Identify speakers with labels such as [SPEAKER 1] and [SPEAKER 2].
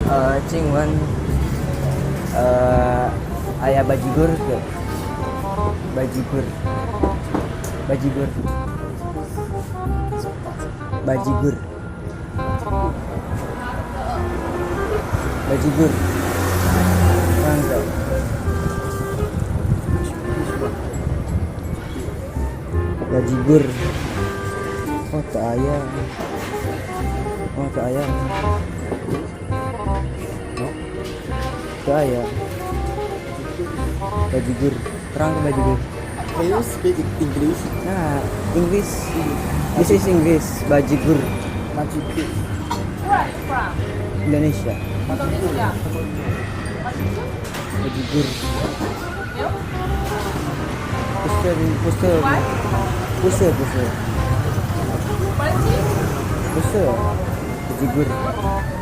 [SPEAKER 1] Eh, 请问 aya bajigur teu? Bajigur. Bajigur. Bajigur. Bajigur. Terang teu? Bajigur. Oh, teu aya. Oh, teu aya.
[SPEAKER 2] No.
[SPEAKER 1] Teu aya. Bajigur. Terang teu bajigur?
[SPEAKER 2] Can you speak English?
[SPEAKER 1] Nah, English. This is English. Bajigur.
[SPEAKER 2] Bajigur.
[SPEAKER 3] Where are you from?
[SPEAKER 1] Indonesia.
[SPEAKER 3] Indonesia.
[SPEAKER 1] Bajigur.
[SPEAKER 3] You?
[SPEAKER 1] 不是不是
[SPEAKER 3] Why?
[SPEAKER 1] 不是不是
[SPEAKER 3] Berhenti?
[SPEAKER 1] 不是 bajigur.